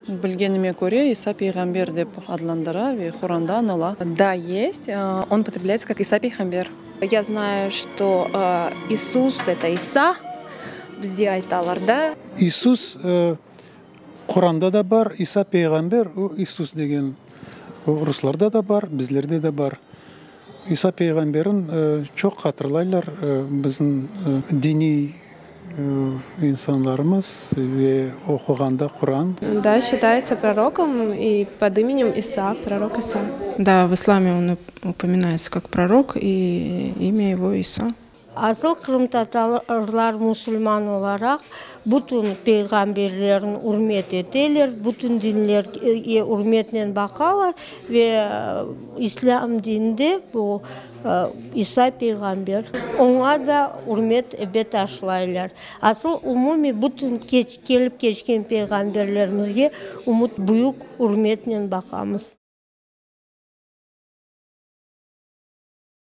Bilgenime köre, İsa peyğamber dep adlandıra ve Quranda añıla. Да, есть. Он употребляется как İsa peyğamber. Я знаю, что Иисус, это İsa, bizde aytalar, da? İisus Quranda da bar, İsa peyğamber, o İisus degen, o ruslarda da bar, bizlerde de bar. İsa peyğamberin çoq hatırlaylar bizim diniy insanlarımız ve oquğanda Quran. Да, считается пророком и под именем Иса, пророк Иса. Да, в исламе он упоминается как пророк, и имя его Иса. Asıl qırımtatarlar musulman olaraq bütün peyğamberlerni ürmet eteler, bütün dinlerge ürmetnen baqalar ve islâm dininde bu İsa peyğamber, oña da ürmet ebet aşlaylar. Asıl umumiy bütün kelip keçken peyğamberlerimizge ümüt büyük ürmetnen baqamız.